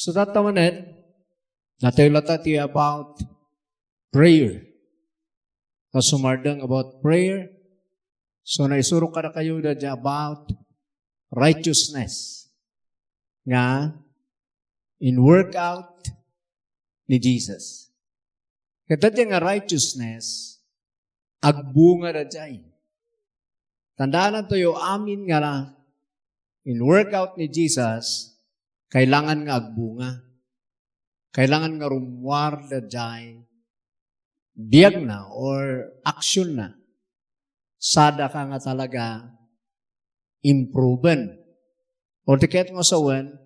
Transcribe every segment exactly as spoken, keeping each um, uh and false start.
So, tatta manen, natay lata ti about prayer. Ta sumardeng about prayer, so naisurok kadakayo daydi about righteousness nga in-work out ni Jesus. Ket daydi nga righteousness, agbunga daydi. Tandaanantayo amin nga in-work out ni Jesus, kailangan nga agbunga. Kailangan nga rummuar daydi biagna or aksionna. Sadaka nga talaga improven. Or ti kayat nga sawen,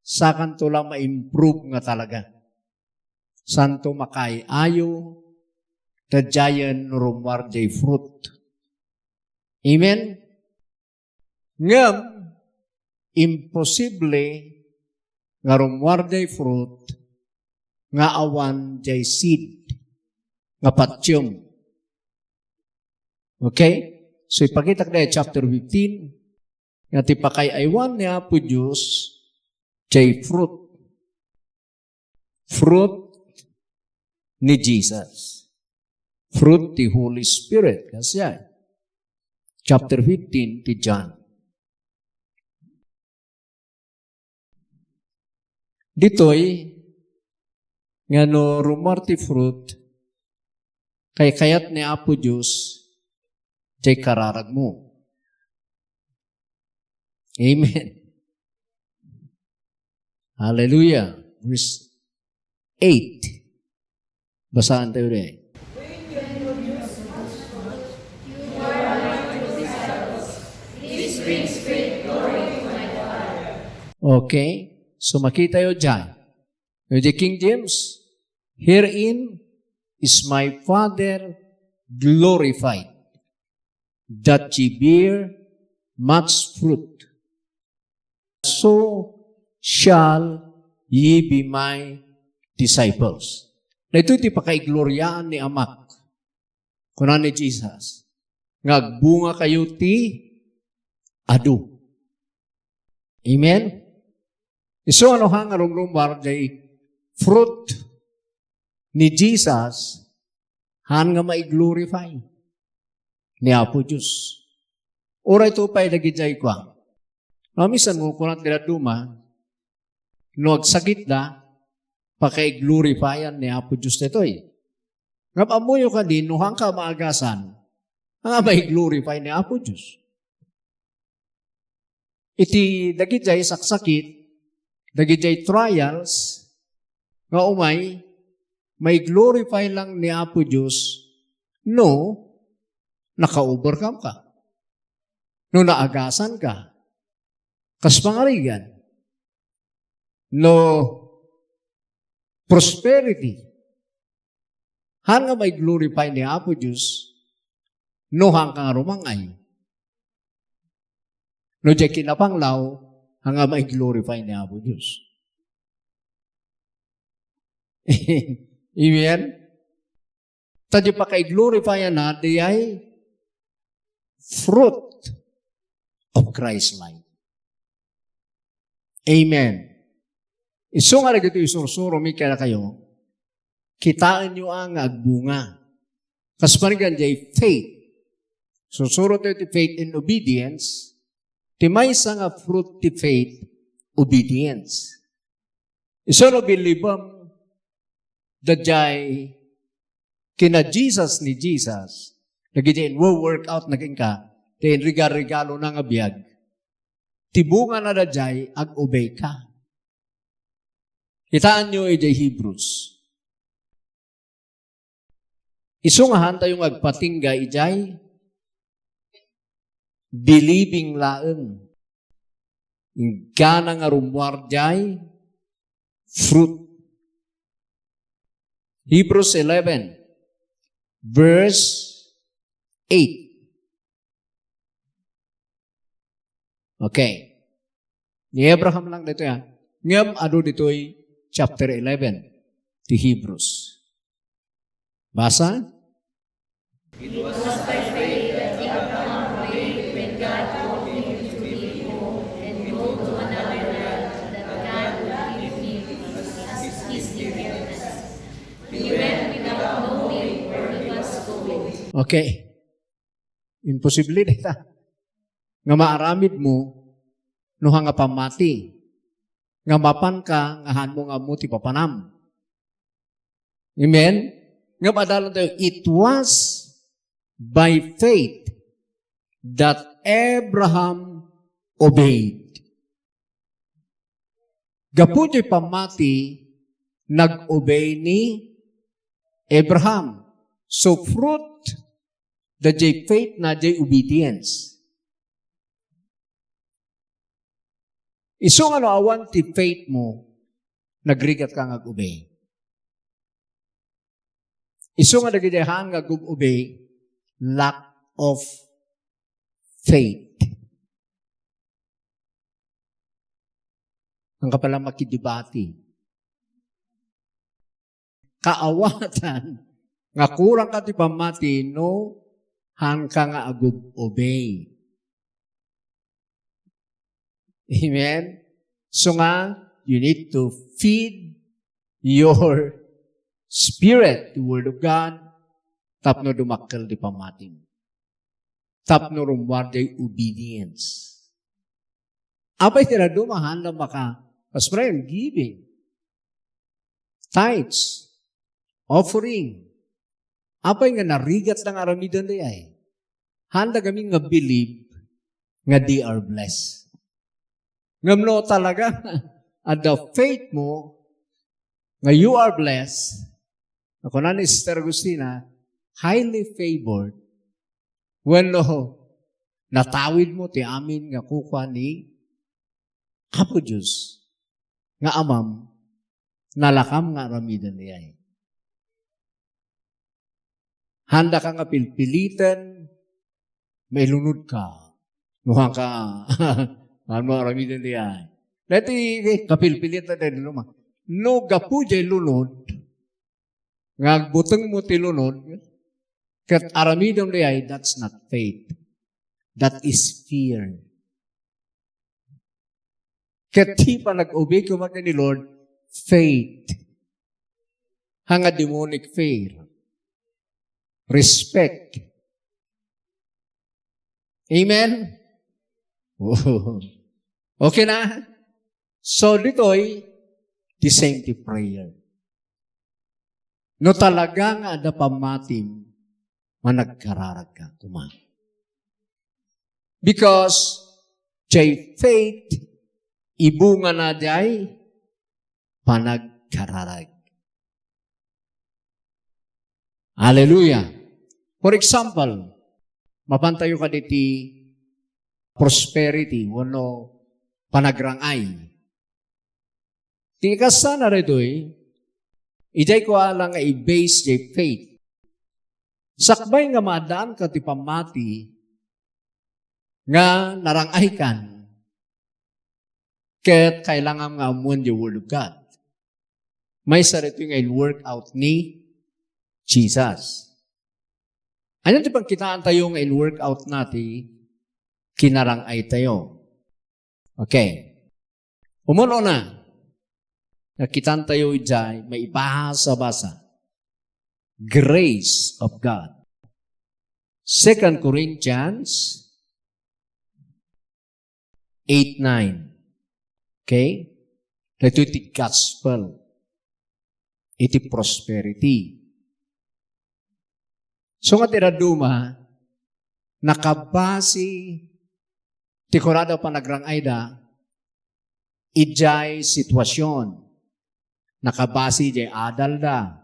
sakanto la ma-improve nga talaga. Santo makaay-ayo, daydiayen no rummuar jay fruit. Amen? Ngem, imposible nga rummuar jay fruit nga awan jay seed nga patiem. Okay? So, ipakitak daydi chapter fifteen, nga ti pakaay-aywan ni Apo Dios, jay fruit. Fruit ni Jesus. Fruit ti Holy Spirit. Kasdiay. Chapter fifteen ti John. Ditoy, nga no rummuar ti fruit, kaykayat ni Apo Dios, jay kararagmo. Amen. Hallelujah. Verse eight. Basaantayo daydi. Okay. So, makitayo daydi. With the King James, "Herein is my Father glorified, that ye bear much fruit. So shall ye be my disciples." Daytoy ti pakaigloriaan ni Amak. Kuna ni Jesus, nga agbungakayo ti adu. Amen? Isu ano ha nga rumrumar jay fruit ni Jesus, han nga maiglorify ni Apo Dios. Uray to pay dagiti ay kua. Maminsan, kukunak ti dadduma, no agsakitda, pakaiglorifayan ni Apo Dios daytoy. Ngem ammoyo kadi, no hanka maagasan, nga maiglorify ni Apo Dios. Iti dagiti saksakit, dagiti trials, nga umay, maiglorify lang ni Apo Dios no naka-overcome ka. No naagasan ka. Kas pangarigan. No prosperity. Han nga maiglorify ni Apo Dios, no han ka nga rumang-ay. No diay kinapanglaw, han nga maiglorify ni Apo Dios. Amen? Ta diay pakaiglorifayan na, diay fruit of Christ life. Amen. Isu nga dagitoy isursuro mi kadakayo, kitaenyo a nga agbunga. Kas parigan diay faith. Sursuro tayo ti faith and obedience. Ti maysa nga fruit ti faith, obedience. Isu no bilibem, daydiay kina Jesus ni Jesus, dagiti inwo-workout na kenka, ti inrigar-rigalona nga biag. Ti bungana daydiay, ag-obey ka. Kitaenyo idiay Hebrews. Isu nga hantayo nga agpatingga idiay believing laeng. Inggana nga rummuar diay fruit. Hebrews eleven, verse eight. Okay. Ni Abraham lang ditoy, ah. Ngem adu ditoy chapter eleven ti Hebrews. Basa? It was by faith that Abraham obeyed when God told him to leave home and go to another land that God would give Okay. Imposible dayta. Nga maaramidmo no haan nga pammati. Nga mapanka nga haanmo nga ammo ti papanam. Amen? Nga maadalan tayo, it was by faith that Abraham obeyed. Gapu diay pammati, nag-obey ni Abraham. So, fruit da diay faith na diay obedience. Isu nga no awan ti faith mo, nagrigat ka nga ag-obey. Isu nga dagiti haan nga ag-obey, lack of faith. Ang kapalang makidibati. Kaawatan nga kurang ka ti pammati no haan ka nga agub-obey. Amen? So nga, you need to feed your spirit, the Word of God, tapno dumakkel ti pammatim. Tapno rummuar diay obedience. Apay ti dadduma, haan da maka, Pastor Brian, giving, tithes, offering. Apay nga narigat da nga aramiden diay? Haan da gamin nga believe nga they are blessed. Ngem no talaga, adda faith mo nga you are blessed, nga kuna ni Sister Agustina, highly favored, wenno natawid mo ti amin nga kukua ni Apo Dios nga Amam, nalakam nga aramiden diay. Haan da ka nga pilpiliten, mailunod ka. No haan ka, haan mo aramiden diay. Dati, kapilpiliten diay, no, ma-, no gapu diay lunod, nga agbuteng mo ti lunod, ket aramidem diay, that's not faith. That is fear. Ket ti panag-obey koma ken ni Lord, faith. Haan nga demonic fear. Respect. Amen? Okay na? So, ditoy, the same ti prayer. No talaga nga adda pammatim, managkararag ka koma. Because diay faith, ibungana diay panagkararag. Hallelujah. For example, mapantayo kaditi prosperity wenno panagrang-ay. Ti ikasana daytoy, idiay kua la nga i-base diay faith. Sakbay nga maaddaanka ti pammati nga narang-aykan, ket kailangan nga ammoen diay Word of God. Maysa daytoy nga in-work out ni Jesus. Ania ti pagkitaantayo nga in-work out na ti kinarang-aytayo? Okay. Umuna-una, nakitantayo idiay maibasa-basa. Grace of God. Second Corinthians eight nine. Okay? Daytoy ti gospel iti prosperity. So nga ti dadduma, nakabasi ti kunada panagrang-ayda idiay situasion. Nakabasi idiay adalda.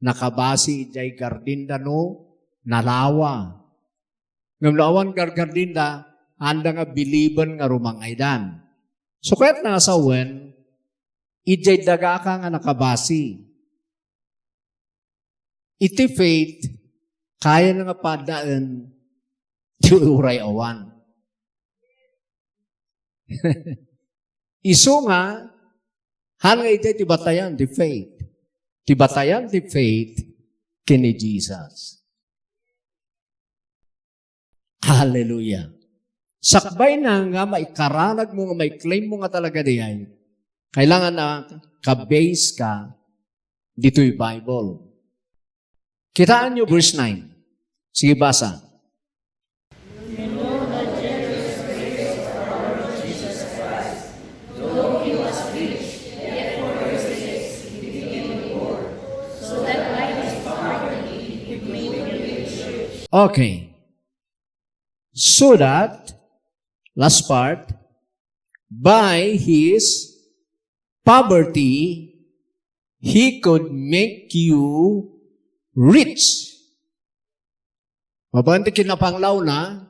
Nakabasi idiay gardinda no nalawa. Ngem no awan gar-, gardinda, haan da nga biliben nga rumang-aydan. So, kayatna nga sawen, idiay dagaka nga nakabasi. Iti faith, kayana nga paaddaen ti uray awan. Isu nga, haan nga idiay ti batayan ti faith. Ti batayan ti faith ken ni Jesus. Hallelujah. Sakbay na nga maikararag mo nga mai-claim mo nga talaga diay, kailangan na ka-base ka ditoy Bible. Kitaan niyo verse nine. Sige, basa. Okay. So that, last part, by his poverty, he could make you rich. Mapan ti kinapanglawna,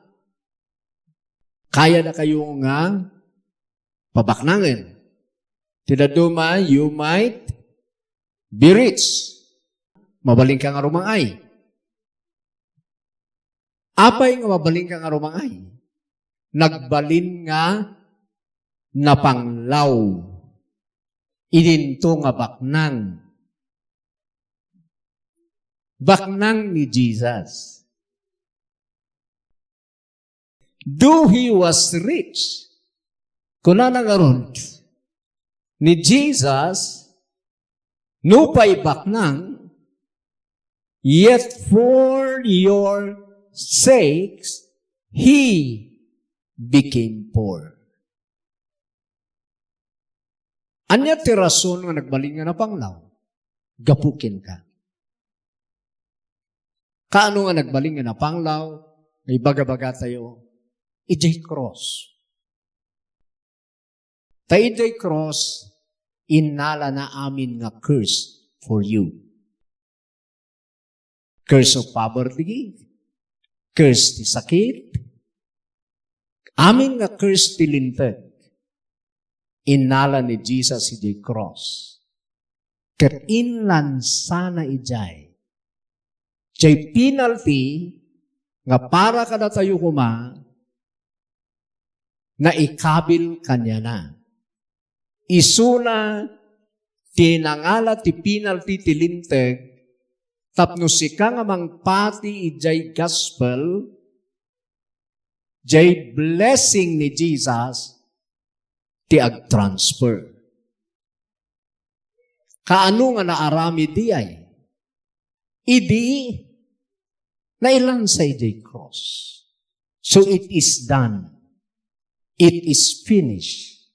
kayada kayo nga pabaknangen. Ti dadduma, you might be rich. Mabalin ka nga rumang-ay. Apay nga mabalin ka nga rumang-ay? Nagbalin nga napanglaw. Idinto nga baknang. Baknang ni Jesus. Though he was rich, kunana ngarud ni Jesus, nupay baknang, yet for your sakes, he became poor. Ania ti rason nga nagbalin nga napanglaw? Gapu kenka. Kaano nga nagbalin nga napanglaw? Nga ibaga-baga tayo, idiay cross. Ta idiay cross, innalana amin nga curse for you. Curse of poverty, curse ti sakit, amin nga curse ti linteg. Innala ni Jesus idiay cross. Ket inlansana idiay. Jay penalty nga para kadatayo koma, naikabil kaniana. Isuna ti nangala ti penalty ti linteg tapno sika nga mangpati idiay gospel, jay blessing ni Jesus ti agtransfer. Kaano nga naaramid diay? Idi nailansa idiay cross. So it is done. It is finished.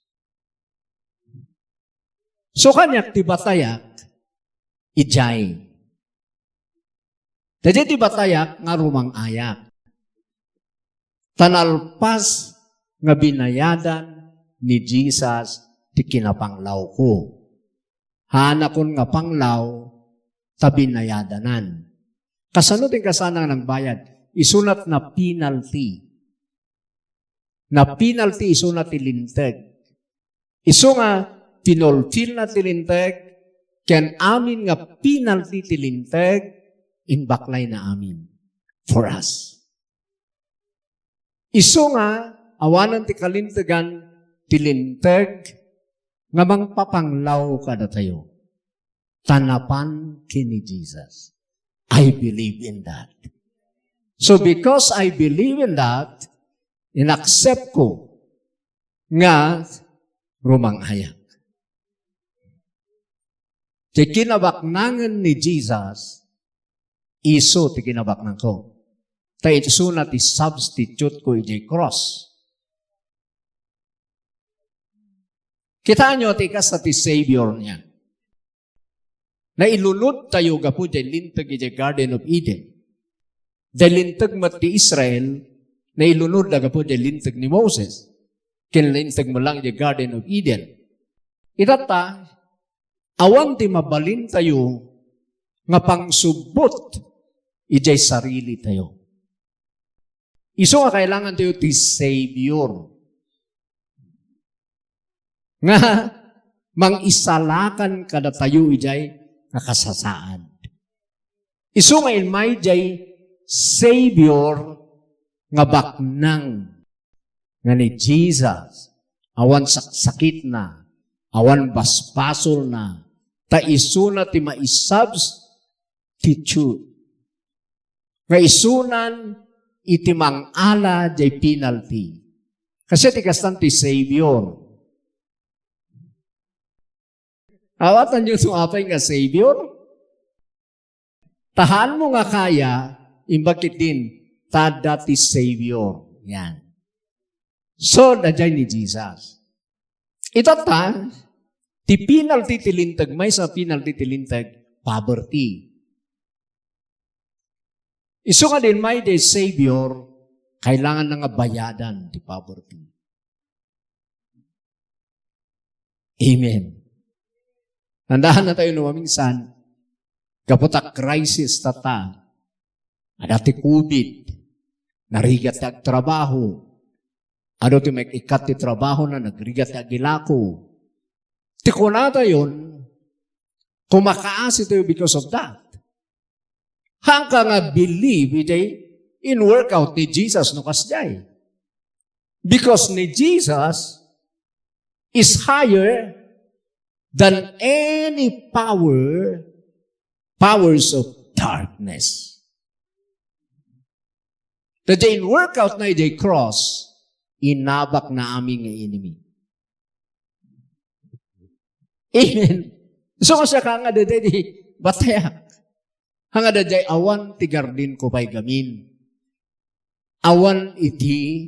So kaniak ti batayak, idiay. Daydiay ti batayak nga rumang-ayak. Ta nalpas nga binayadan ni Jesus ti kinapanglawko. Haanakon nga panglaw ta binayadanan. Kasano ti kasana nga nangbayad? Isunat na penalty. Na penalty isuna ti linteg. Isu nga pinulfil na ti linteg, ken amin nga penalty ti linteg, inbaklay na amin for us. Isu nga awanan ti kalintegan ti linteg nga mangpapanglaw kadatayo. Ta napan ken ni Jesus. I believe in that. So because I believe in that, inaccept ko nga rumang-ayak. Ti kinabaknangen ni Jesus, isu ti kinabaknangko. Ta isuna ti substitute ko idiay cross. Kitaenyo ti kasta ti Savior niya. Nailunod tayo gapu jay linteg idiay Garden of Eden. Jay linteg met ti Israel, nailunod da gapu jay linteg ni Moses. Ken linteg met lang idiay Garden of Eden. Itatta, awan ti mabalin tayo nga pangsubbot idiay sarili tayo. Isu nga kailangan tayo ti Savior nga mangisalakan kadatayo idiay nga kasasaad. Isu nga immay jay Savior nga baknang nga ni Jesus, awan saksakitna, awan basbasolna, ta isuna ti maisubstitute. Nga isunan iti mangala jay penalty. Kasi ti kastan ti Savior. Awatanyo no apay nga Savior? Tahan mo nga kaya, Imbag ketdin, ta adda ti Savior. Yan. So, daydiay ni Jesus. Itatta, ti penalty ti linteg, maysa a penalty ti linteg, poverty. Isu nga dimmaga ti Savior, kailangan na nga bayadan ti poverty. Amen. Tandaan na tayo no maminsan, gapu ta crisis tatta, adda ti covid, narigat ti agtrabaho, adu ti maikkat ti trabaho na, nagrigat ti agilako. Ti kunatayon, kumakaasi tayo because of that. Haanka nga believe iti in-workout ni Jesus no kasdiay. Because ni Jesus is higher than any power, powers of darkness. Daydiay in-workout na idiay cross, inabak na amin nga enemy. Amen. So, kasla ka nga daydiay, batayak. Nga daydiay awan ti gardinko pay gamin. Awan iti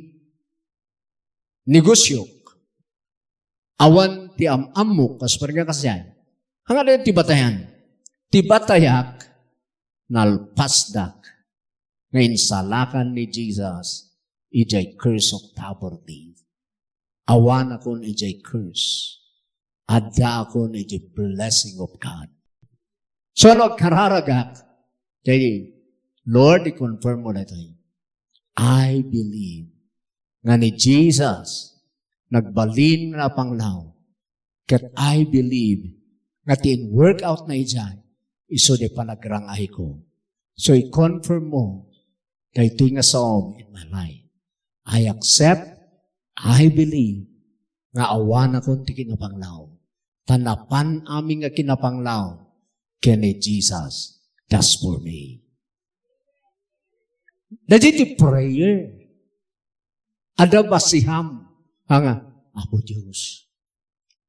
negosyok. Awan ti am-ammok, kas parang kasyan. Nga daydiay ti batayan. Ti batayak, nalpasdak nga insalakan ni Jesus idiay curse of poverty. Awanakon idiay curse. Addaakon idiay blessing of God. So, no agkararagak, kay, "Lord, i-confirm mo daytoy. I believe nga ni Jesus nagbalin nga napanglaw, ket I believe nga ti in-workout na idiay isu ti panagrang-ayko. So, i-confirm mo daytoy nga saom in my life. I accept, I believe nga awanakon ti kinapanglaw. Ta napan amin nga kinapanglaw ken ni Jesus. That's for me." Daydiay ti prayer. Adda basiham. Nga, "Apo Dios,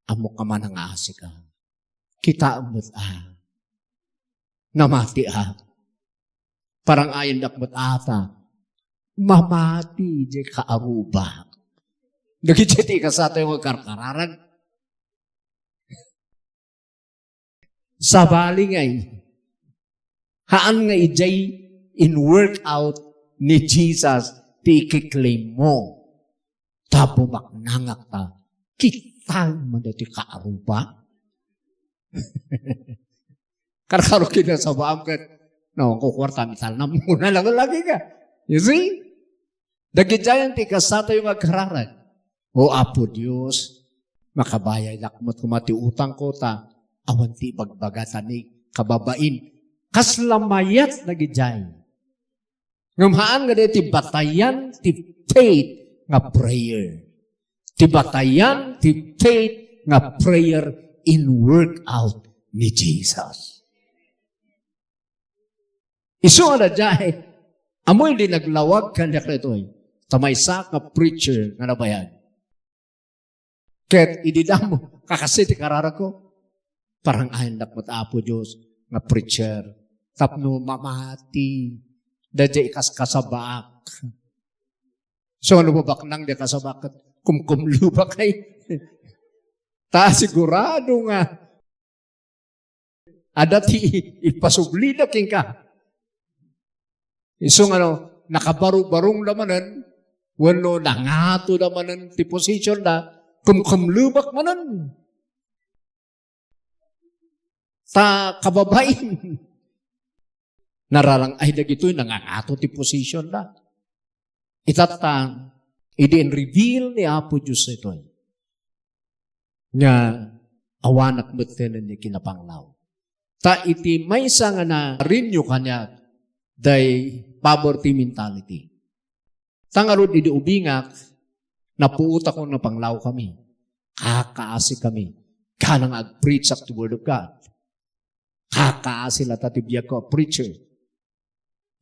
ammok a manangaasika. Kitaem met a namati a. Parang-ayendak met a ta mamati diay kaarubak." Dagiti ti kasatayo nga karkararag. Sabali ngay, haan nga idiay in-workout ni Jesus ti ikiklaim mo. Ta bumaknangak ta, "Kitaem man daytoy kaarubak." Karkaro kinasabaam ket, "No, kukuarta, mitalnam muna lang lagi ka." You see? Dagidiayen ti kasatayo nga agkararag. O Apo Dios, makabayaydak met koma ti utangko ta awan ti ibagbaga ta ni kababain. Kasla mayat dagidiay. Ngem haan nga daytoy batayan ti faith nga prayer. Ti batayan ti faith nga prayer in-workout ni Jesus. Isu nga daydiay, ammoyo ti naglawag kaniak daytoy. Ta maysa nga preacher nga nabayag. Ket idi damo, kakasi ti kararagko. Parang-ayendak met, Apo Dios, nga preacher. Tapno mamati, daydiay ikaskasabaak. So, no mabaknang diay kasabaak, kumkumlubak ay. Ta sigurado nga adda ti ipasublida kenka. Isu nga no, nakabarubarungda manen, wenno nangatoda manen ti positionda, kumkumlubak manen. Ta kababain, nararang-ay dagitoy nangangato ti positionda. Itatta, idi in-reveal ni Apo Dios itoy, nga awanak met ti kinapanglaw. Ta iti maysa nga na-renew kaniak, day poverty mentality. Ta ngarud idi ubingak, napuotakon nga panglawkami. Kakaasikami. Kana nga ag-preach ak ti Word of God. Kakaasi latta ti biagko a preacher.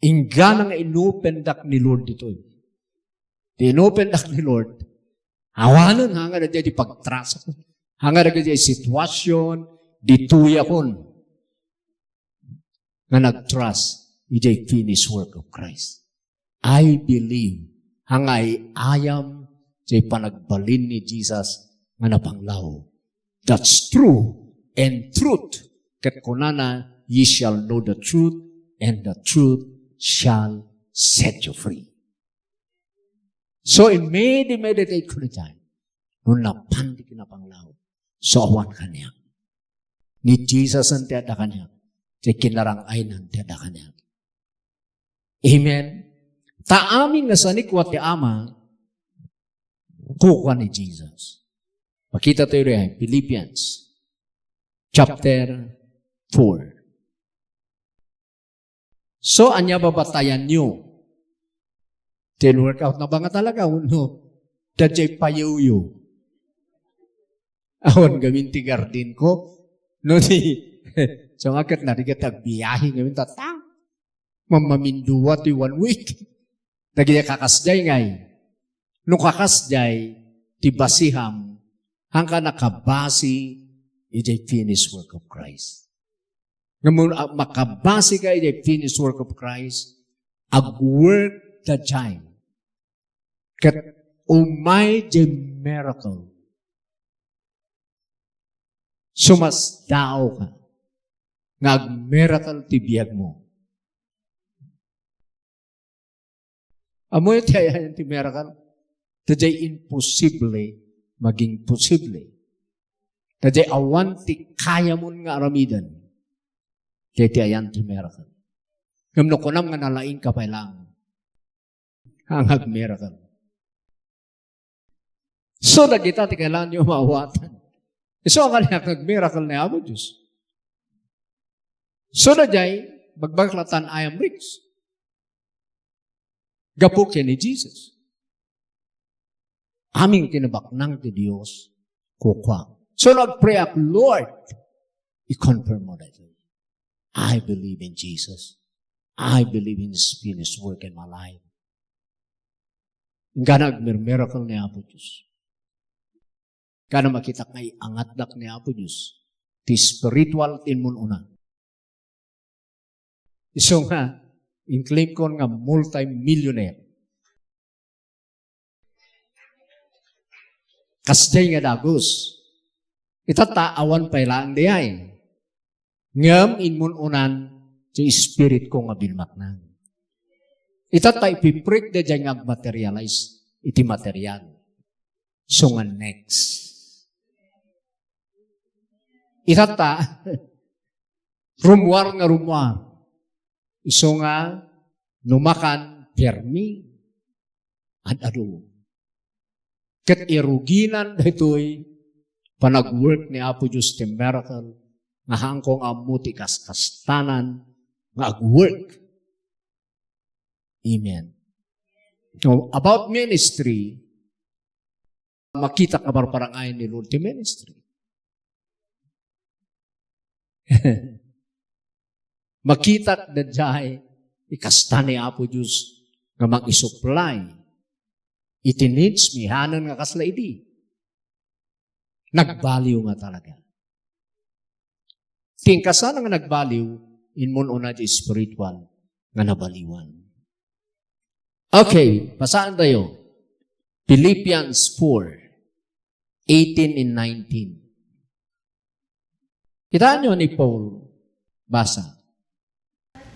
Inggana nga inopendak ni Lord ditoy. Ti inopendak ni Lord, awanen, haan nga daydiay ti pagtrasakon. Haan nga daydiay sitwasyon, ditoyakon nga nagtrust idiay finished work of Christ. I believe, nga ay-ayam diay panagbalin ni Jesus nga napanglaw. That's true and truth. Ket kunana, "Ye shall know the truth, and the truth shall set you free." So, immedi-, meditate ko daytoy. No napan ti kinapanglaw, so awan kaniak. Ni Jesus ti adda kaniak, ti kinarang-aynan ti adda kaniak. Amen. Ta amin nga sanikua ti Ama, kukua ni Jesus. Pakita tayo diay, Philippians chapter four. So, ania babatayanyo? Tin-workout na ba nga talaga? Wenno, daydiay payoyo? Awan gamin ti garden ko. No, di, so, nga ket narigat agbiyahe ngamin, tata. Mamamindua ti one week. Dagiti kakasdiay ngay. No kakasdiay, ti basiham, haanka nakabasi idiay finished work of Christ. Ngem, ah, makabasi ka idiay finished work of Christ, agwork daydiay. Ket umay diay miracle. Sumasdaaw ka nga agmiracle ti biagmo. Ammoyo ti ay-ayan ti miracle? Daydiay imposible, maging posible. Daydiay awan ti kayamon nga aramiden. Daydiay ayan ti miracle. Ngem no kunam nga nalaingka pay laeng, haanka agmiracle. So, dagita ti kailangan yo maawatan. Isu a kaniak, nagmiracle ni Apo Dios. So, daydiay, bagbagak latta, I am rich. Gapu ken ni Jesus. Amin kinabaknang ti Dios, kukua. So, nagpray ak, "Lord, i-confirm mo daytoy. I believe in Jesus. I believe in His finished work in my life." Inggana agmirmiracle ni Apo Dios. Inggana makitak nga iangatdak ni Apo Dios ti spiritual ti immun-una. Isu nga, in-claim kon nga multi-millionaire. Kasdiay nga dagus. Itatta, awan pay laeng daydiay. Ngem immun-unan ti spiritko nga bilmaknang. Itatta, ipiprik daydiay nga agmaterialize iti material. Isu nga next. Itatta, rummuar nga rummuar. Isu nga, no makan, permi, ad-adu. Ket iruginan daytoy panagwork ni Apo Dios ti miracle, nga haanko nga ammo ti kaskastanan nga agwork. Amen. So, about ministry, makitak nga parparangayan ni Lord ti ministry. Makitak daydiay, ikasta ni Apo Dios nga mangisupply iti needs mi, hanan nga kasla idi. Nagbaliw nga talaga. Ti inkasana nga nagbaliw, immun-una ti spiritual nga nabaliwan. Okay, basaan tayo. Philippians four, eighteen and nineteen. Kitaan niyo ni Paul, basa.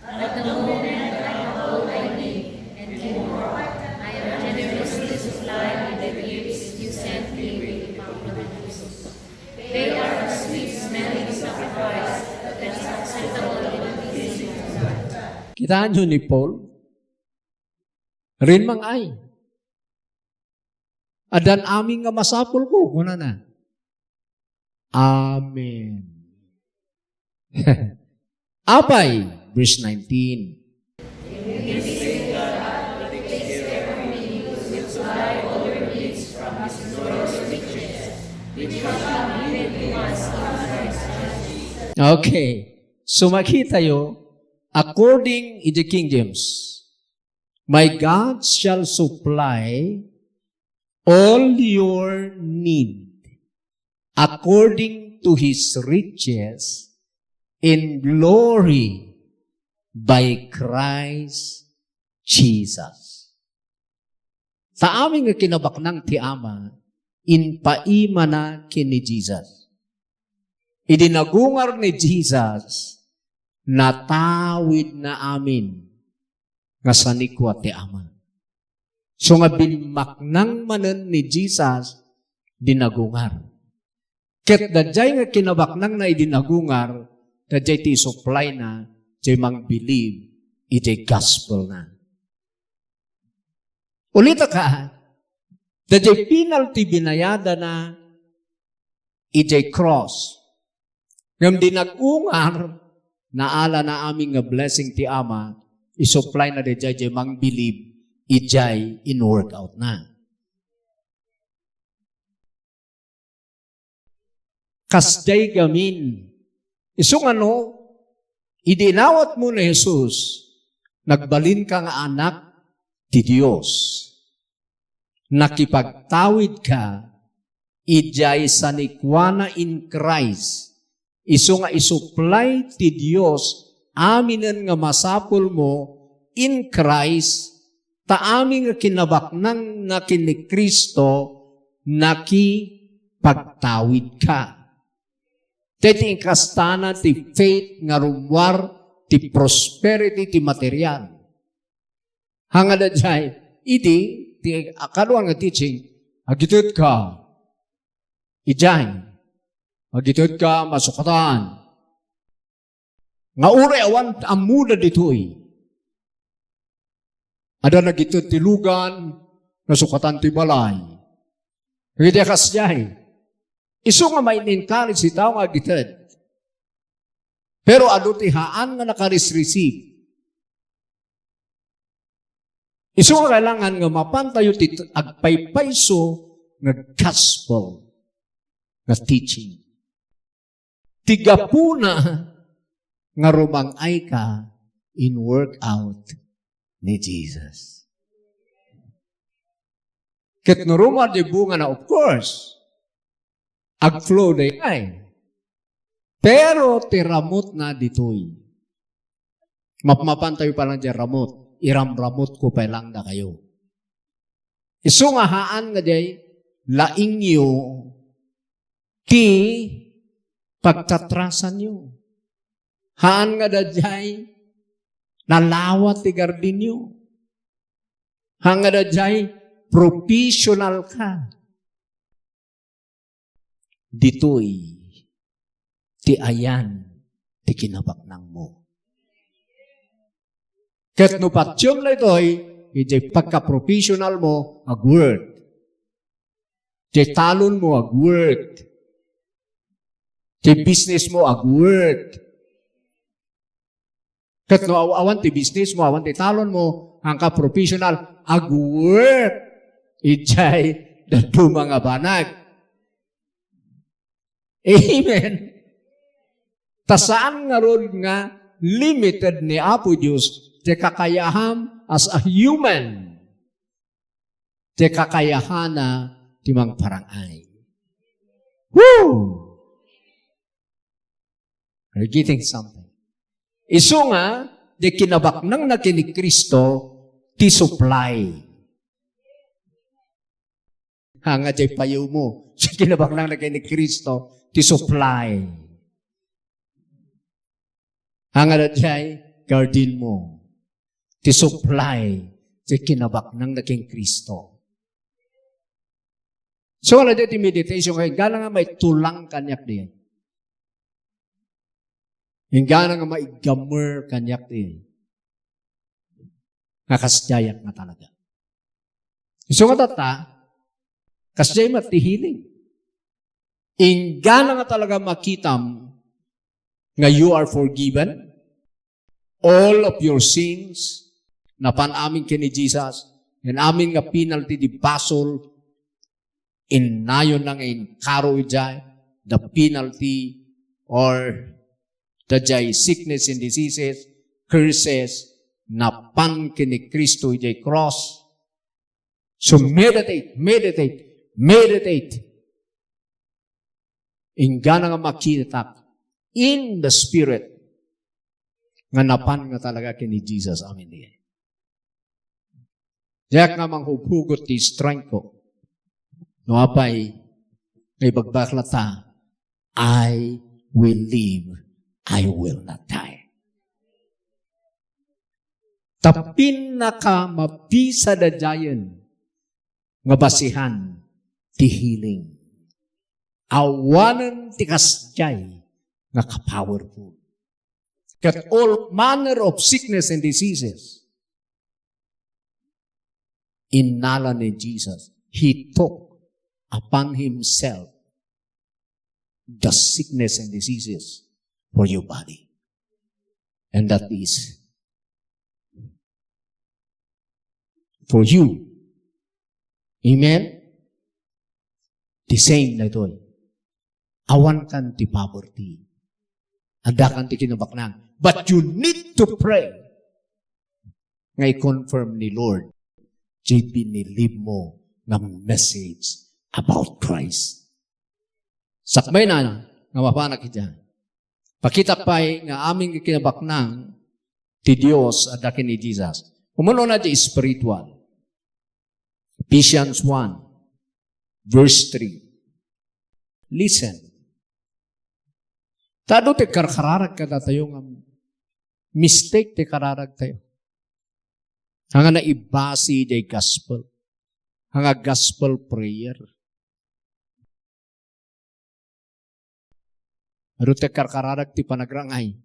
At the moment I have all I need and more, I am generously supplied with the gifts you sent me with Epaphroditus. They are a sweet-smelling sacrifice that is acceptable in the sight of God. Kitaan niyo ni Paul? Rinmang ay. Addan amin nga masapulko, kunana. Amen. Apay, verse nineteen. Okay. So, makita tayo, according in the King James, "My God shall supply all your need according to His riches in glory by Christ Jesus. Ta amin nga kinabaknang ti Ama, impaimana ken ni Jesus. Idi nagungar ni Jesus, natawidna amin nga sanikua ti Ama. So nga, bimaknang manen ni Jesus di nagungar. Ket daydiay nga kinabaknangna idi nagungar, daydiay ti isuplayna jay mangbilib idiay gospelna. Ulitek, daydiay penalty binayadana idiay cross. Ngem di nagungar, naalana amin nga blessing ti Ama, isuplayna daydiay jay mangbilib idiay in-workoutna. Kasdiay gamin. Isu nga no, idi inawatmo ni Jesus, nagbalinka nga anak ti Dios. Nakipagtawidka idiay sanikuana in Christ. Isu nga isuplay ti Dios aminen nga masapulmo in Christ, ta amin nga kinabaknangna ken ni Cristo, nakipagtawidka. Daytoy inkastana ti faith nga rummuar ti prosperity ti material. Haan nga daydiay, idi, ti kadua nga teaching, agitetka idiay, agitetka masukatan. Nga uray awan ammoda ditoy, adda nagited ti lugan, nasukatan ti balay. Iti kasdiay, isu nga main-encourage ti tao nga agited. Pero adu ti haan nga nakaresreceive. Isu nga kailangan nga mapantayo ti agpaypayso nga gospel nga teaching. Ti gapuna nga rumang-ayka in workout ni Jesus. Ket no rummuar ti bungana, of course, agflow daydiay. Pero ti ramutna ditoy. Mapmapantayo pay lang diay ramut. Iramramutko pay lang dakayo. Isu nga haan nga diay laingyo ti pagtatrasanyo. Haan nga daydiay nalawat ti gardinyo. Haan nga daydiay professional ka. Ditoy ti ayan ti kinabaknangmo. Ket no patiem daytoy, idiay pagka-professional mo, agwork. Diay talon mo, agwork. Diay business mo, agwork. Ket no aw-, awan ti business mo, awan ti talon mo, haanka professional, agwork idiay dadduma nga banag. Amen. Ta saan ngarud nga limited ni Apo Dios ti kakayaham as a human. Ti kakayahana ti mangparang-ay. Woo! Are you getting something? Isu nga, diay kinabaknangna ken ni Cristo, ti supply. Haan nga diay payo mo, diay kinabaknangna ken ni Cristo, ti supply. Haan nga diay garden mo, ti supply, ti kinabaknangna ken Cristo. So, ala diay ti meditation nga, inggana nga maitulang kaniak diay. Inggana nga maiggamer kaniak diay. Nga kasdiayak nga talaga. Isu nga tatta, kasdiay met ti healing. Inggana nga talaga makitam nga you are forgiven, all of your sins, napan amin ken ni Jesus, and amin nga penalty ti basol, innayonna nga inkaro idiay, the penalty or the jay sickness and diseases, curses, napan ken ni Cristo idiay cross. So meditate, meditate, meditate. Inggana nga makitak in the spirit. nga napan nga talaga ken ni Jesus. Amen. Diak nga manghughugot ti strength ko. No apay, nga ibagbagak latta, "I will live, I will not die." Ta pinnakamabisa daydiayen nga basihan ti healing. Awanen ti kasdiay nga ka-powerful. Ket all manner of sickness and diseases, innala ni Jesus, He took upon Himself the sickness and diseases for your body. And that is for you. Amen? The same daytoy. Awankan ti poverty. Addakan ti kinabaknang. But you need to pray nga i-confirm ni Lord diay binilib mo nga message about Christ. Sakbayna nga mapanak idiay. Pakita pay nga amin nga kinabaknang ti Dios adda ken ni Jesus. Umuna diay spiritual. Ephesians one, verse three. Listen. Ta adu ti karkararag kadatayo nga mistake ti kararagtayo. Nga naibasi diay gospel. Nga gospel prayer. Adu ti karkararag ti panagrangay.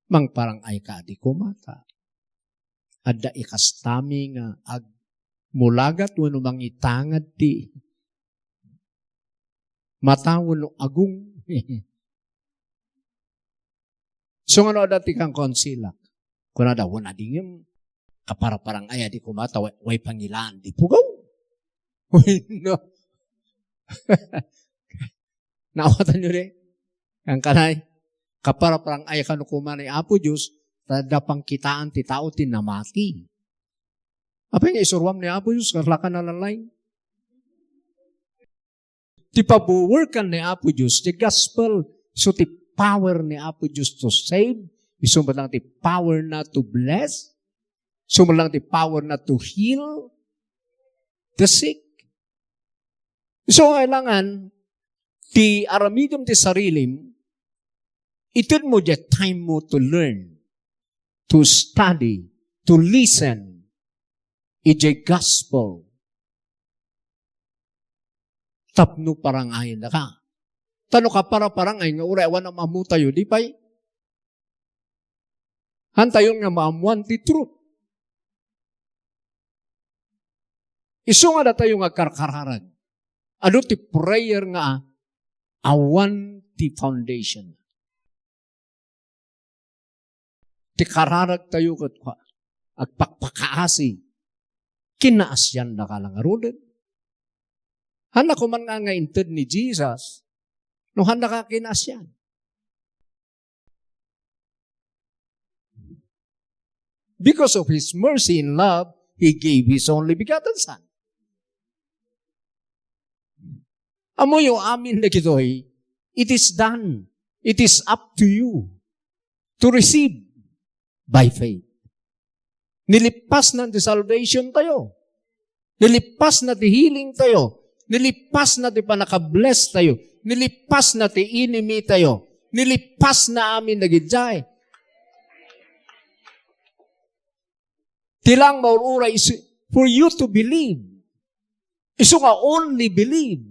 Mangparangay ka, adi koma ta adda ikastami nga agmulagat wenno mangitangad ti mata wenno agong. So, nga no adda ti kankonsilak? Kunada, "Wen, adi ngem, kaparaparangay, adi koma ta way, way pangilaan ti pugaw." Uy, no. Naawatanyo di? Kankanay, kaparaparangay kano koma ni Apo Dios, ta adda pangkitaan ti tao ti namati. Apay nga isuruam ni Apo Dios, karlakan na lalay? Ti pabuwerkan ni Apo Dios, ti gospel, isu ti power ni Apo Dios to save, isu met lang ti power na to bless, isu met lang ti power na to heal the sick. So, kailangan, ti aramidem ti sarilim, ited mo diay time mo to learn, to study, to listen, idiay gospel. Tapno parangayennaka. Ta no kaparaparangay nga uray awan am-ammotayo, di pay. Hantayon nga maammoan ti truth. Isu nga datayo nga karkararag. Adu ti prayer nga awan ti foundation. Ti kararagtayo ket kua, agpakpakaasi. Kinaasiandaka la ngaruden. Hanna koman nga, nga inted ni Jesus, no hannaka kinaasian. Because of His mercy and love, He gave His only begotten Son. Ammoyo amin dagitoy, it is done. It is up to you to receive by faith. Nilippasna ti salvation tayo. Nilippasna ti healing tayo. Nilippasna ti panakabless tayo. Nilippasna ti enemy tayo. Nilippasna amin dagidiay. Ti lang maur-uray is for you to believe. Isu nga only believe.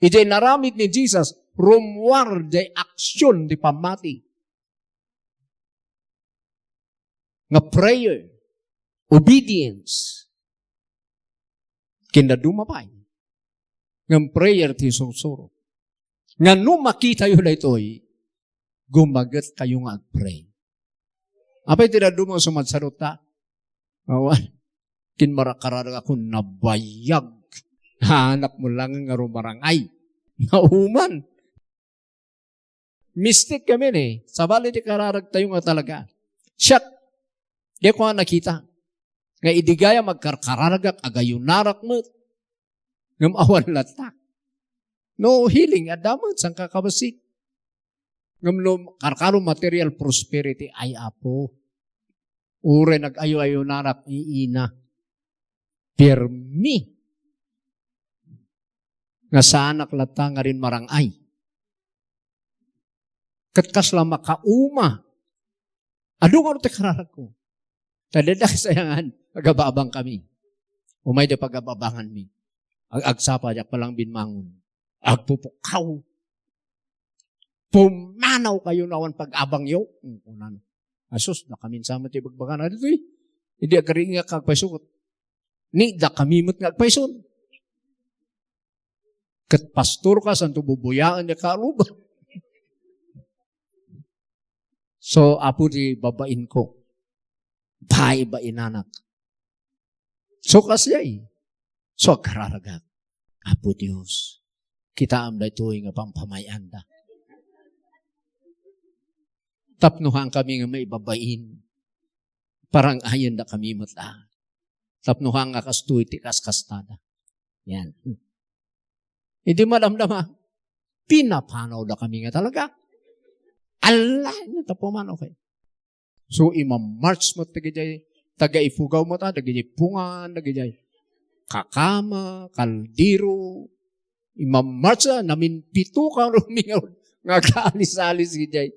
Idiay naramid ni Jesus, rummuar diay action ti pammati. Nga prayer, obedience, ken dadduma pay. Ngem prayer ti sursuro. Nga no makitayo daytoy, gumagetkayo nga agpray. Apay ti dadduma sumadsarot ta? Awan. Kinmarakararak ako, nabayag. Hanakmo lang nga rumarangay. Nauman. Mistik kami ni. Sabali ti kararagtayo nga talaga. Siak, di ko nga nakita. Nga idi gayam agkarkararagak, agayunarak met. Ngem awan latta. No healing, adda met, saan ka kabassit? Ngem no karkaro material prosperity, ay, Apo, uray nag-ayo-ayonanak, iina. Pirmi nga saanak latta nga rin marang-ay. Ket kasla makauma. Adu nga ti kararagko. Ta dida kasayangan, agababang kami. Umay da pagababangan mi. Ag-, agsapa, diak palang binmangon. Agpupukkaw. Pumanaw kayo nawan pag-abang yo. Kunan. Asus, dakamin sa met ti bagbagana ditoy. Idi agriingak agpayso. Ni, dakami met nga agpayso. Ket pastor ka, santo bubuyaen ni kaluba. So, Apo ti babain ko. Bye, bainanak. So, kasjay. So, agkararagak. Apo Dios, kitaem daytoy nga pampamay-anda. Tapno haan kami nga maibabain. Parang-ayen dakami met, ah. Tapno haan nga kastoy ti kaskastada. Yan. Hindi madamdama. Pinapanaw dakami nga talaga. Ala, ino ta pumanaw kayo? So, ima-march met dagijay taga-Ifugao met, ah, dagijay Pungan, dagijay Kakama, Kaldero. Ima-march, ah, namin pito ka rumingaw nga kaalis-alis gijay.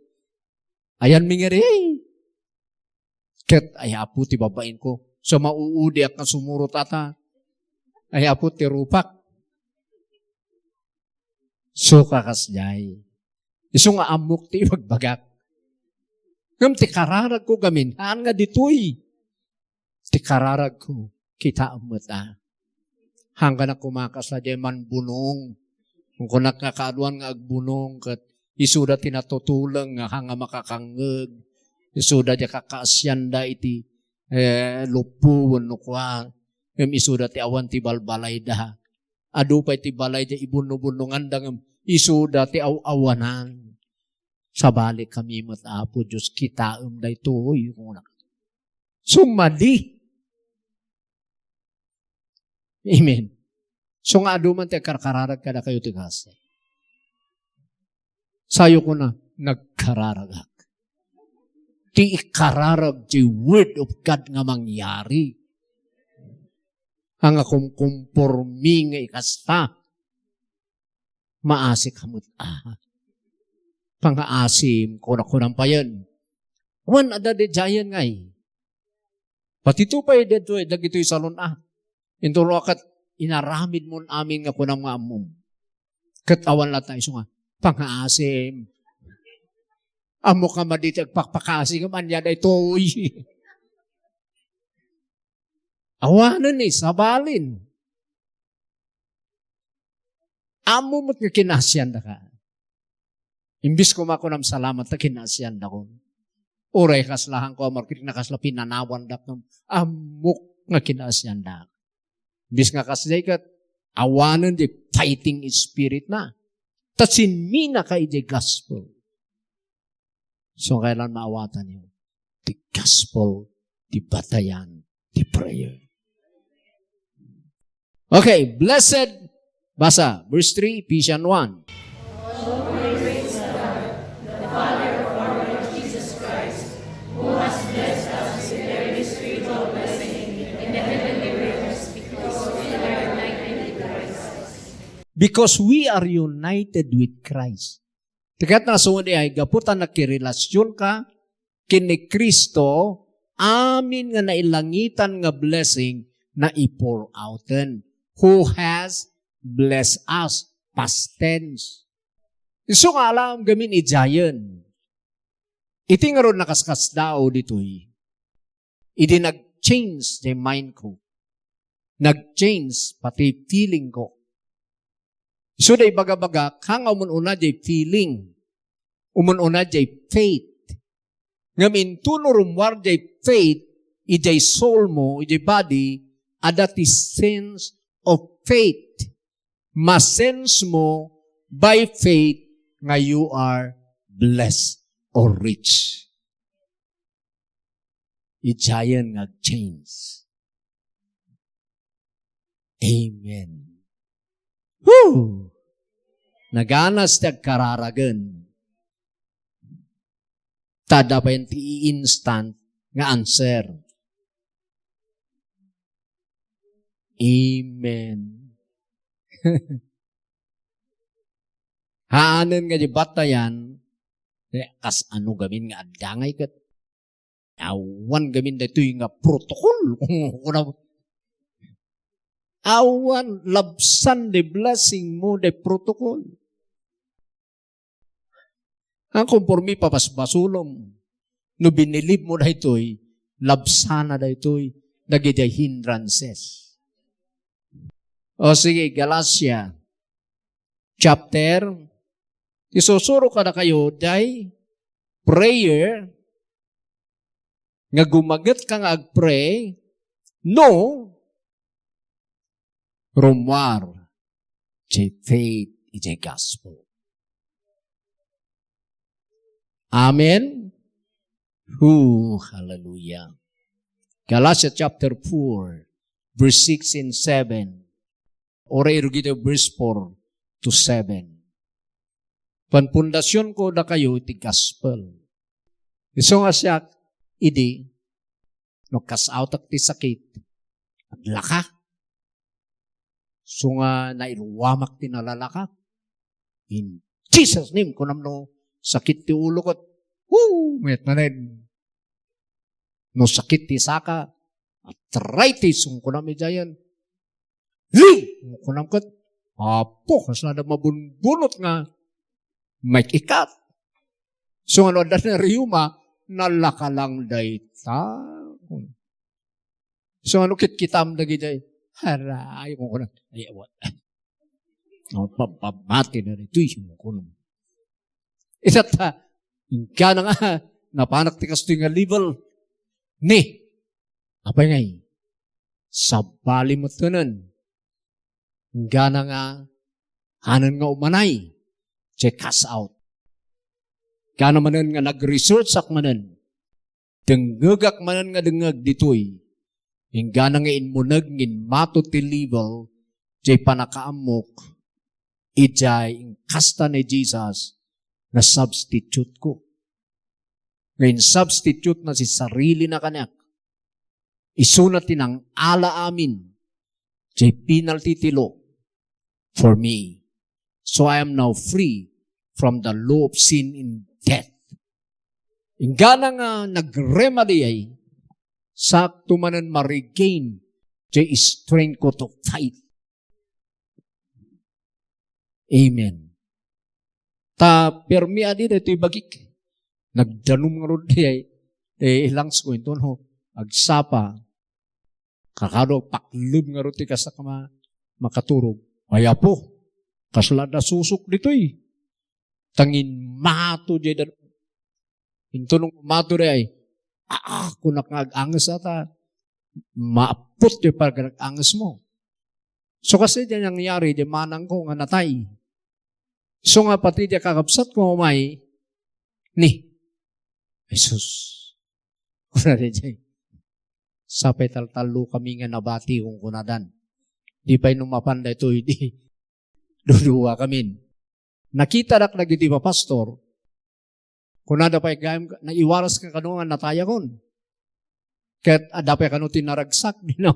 Ayan mi nga ri. Ket ay Apo ti babain ko. So, mauudiak nga sumurot ata. Ay Apo ti rupak. So, kakasjay. Isu nga ammok ti ibagbagak. Ngem ti kararagko gamin, haan nga ditoy. Ti kararagko, kitaem met, ah. Hangganak kumakas a diay manbunong. Kunak nga kaaduan nga agbunong, ket isuda ti natutuleng nga hanga makakangngeg. Isuda diay kakaasianda iti, eh, luppo wenno kua. Ngem isuda ti awan ti balbalayda. Adu pay ti balay diay ibunno-bunnonganda ngem isuda ti aw-awanan. Sabali kami met, Apo Dios, kitaem daytoy, kuna. Sumali. Amen. So nga adu man ti agkarkararag kadakayo ti kas. Sayo kuna, nagkararagak. Ti ikararag ti Word of God nga mangyari. Nga kumkumpormi nga ikasta. Maasik ka met, ah. Pangaasim, kuna-kunam payen. Wen, adda diay giant ngay. Pati to pay dito, eh, dagitoy salon, ah. Intulo ket inaramid mon amin nga kunam nga ammom. Ket awan latta isu nga, pangaasim. Ammok nga madi ti agpakpakaasim, ania daytoy. Awanen ni, sabalin. Ammo met nga kinaasiandaka. Imbis koma kunam salamat ta kinaasiandakon. Uray kasla haan ko a market nga kasla pinanawandak ngem ammok nga kinaasiandak. Imbis nga kasdiay ket awanen ti fighting spirit na. Ta sinminaka idiay gospel. So, kailan maawatanyo ti gospel, ti batayan, ti prayer. Okay, blessed. Basa, verse three, Ephesians one. Because we are united with Christ. Ti kayatna a sumadiay, gapu ta nakirelasionka ken ni Cristo, amin nga nailangitan nga blessing, nai-pour outen. Who has blessed us? Past tense. Isu nga alam gamin idiayen. Iti ngarud nakaskasdaaw ditoy. Idi nag-change diay mind ko. Nag-change pati feeling ko. Isu da ibagabagak, haan nga umun-una diay feeling. Umun-una diay faith. Ngem intono rummuar diay faith, idiay soul mo, idiay body, adda ti sense of faith. Masense mo by faith nga you are blessed or rich. Idiayen nga agchange. Amen. Woo! Naganas ti agkararagen. Ta adda pay ti instant nga answer. Amen. Haanen nga di batayan, eh, kas ano gamin nga adda ngay ket awan gamin daytoy nga protocol. Kuna, awan, labsan the blessing mo, the protocol. Ang konforme papasbasolem, no binilib mo daytoy, labsana daytoy, dagiti hindrances. O sige, Galatia chapter, isusuro kadakayo, day prayer, nga gumaget ka nga agpray, no, rummuar, ti faith, iti gospel. Amen? Who? Hallelujah. Galatia chapter four, verse six and seven. Uray irugito verse four to seven. Panpundasionko dakayo iti gospel. Isu nga siak, idi, no kas-outak ti sakit, aglaka. Isu nga nairuamak ti nalalaka. In Jesus' name, kunam no sakit ti ulo ket, woo, mayat manen. No sakit ti saka, arthritis, kunam idiayen. Li! Kunam ket, Apo, kasla da mabunbunot nga maikikat. So, ano, adda na riyuma, nalakalang dayta. So, ano, kitkitam dagiti, aray, kunam, ay, awan. Oh, pababati na rito, kunam. Ita ta, inggana nga, napanak ti kastoy nga level. Ni, apay ngay, sabali met ken, inggana nga, haanen nga umanay, ti cast out. Inggana manen nga nag-research ak manen, dengngegak manen nga dengngeg ditoy, inggana nga immuneg nga immato ti level, ti pannakaammok, idiay inkasta ni Jesus nga substitute ko. Nga insubstitute na ti sarilina kaniak. Isuna ti nangala amin, ti penalty ti law for me. So I am now free from the law of sin and death. Inggana nga nagremadiay, sakto manen ma-regain ti strength ko to fight. Amen. Ta permi adi daytoy bagik. Nagdanum ngarud diay, eh, lungs ko, intono, agsapa. Kakado, pakleb ngarud ti kasak ma-, makaturog. Ay, Apo, kasla da susok ditoy. Tangin mato diay dan-, Intono mato diay, "Aa, kunak nga ag-anges ata. Maappot diay pag-ag-angesmo." So, kasi diay nangyari, diay manangko nga natay. So nga pati diay kakabsatko umay, ni, Jesus. Kuna diay, "Sapay taltallokami nga nabati," kunkunadan. Di pay no mapan daytoy, di, duduakamin. Nakitadak dagiti papastor, kunada pay gayam, "Naiwaras ka kano nga natayakon? Ket adda pay kano ti naragsak?" Di na,